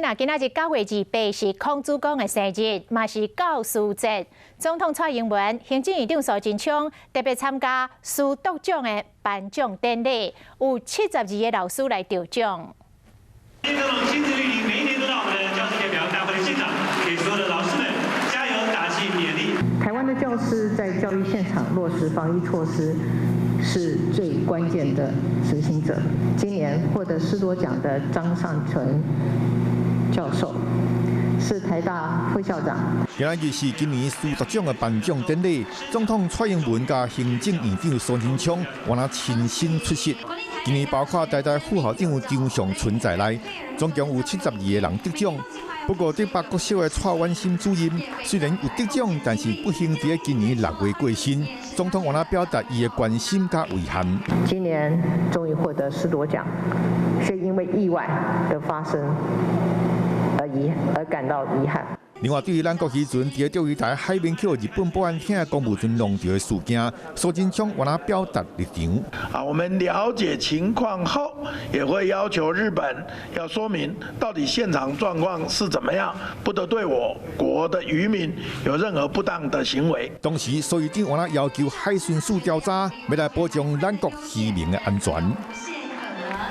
那今仔日9月28是孔子公的生日，嘛是教師節。總統蔡英文、行政院長蘇貞昌特別參加師鐸獎的頒獎典禮，有72个老師來得獎。總統親自蒞臨，每一年都到我們的教師節表揚大會的現場，給所有的老師們加油打氣勉勵。台灣的教師在教育現場落實防疫措施，是最關鍵的執行者。今年獲得師鐸獎的張尚存教授是台大副校長。今仔日是今年師鐸獎的頒獎典禮，總統蔡英文佮行政院長蘇貞昌嘛親身出席。今年包括台大副校長張上淳在內，總共有72个人得獎。不過，竹北國小的蔡婉心主任雖然有得獎，但是不幸佇今年6月過身。總統嘛表達伊的關心佮遺憾。今年終於獲得師鐸獎，卻因為意外的發生而感到遺憾。另外，對於咱國漁船佇釣魚台海面予日本保安艇的公務船弄著的事件，蘇貞昌嘛表達立場。啊，我們了解情況後，也會要求日本要說明到底現場狀況是怎麼樣，不得對我國的漁民有任何不當的行為。同時，蘇院長嘛要求海巡署調查，欲來保障咱國漁民的安全。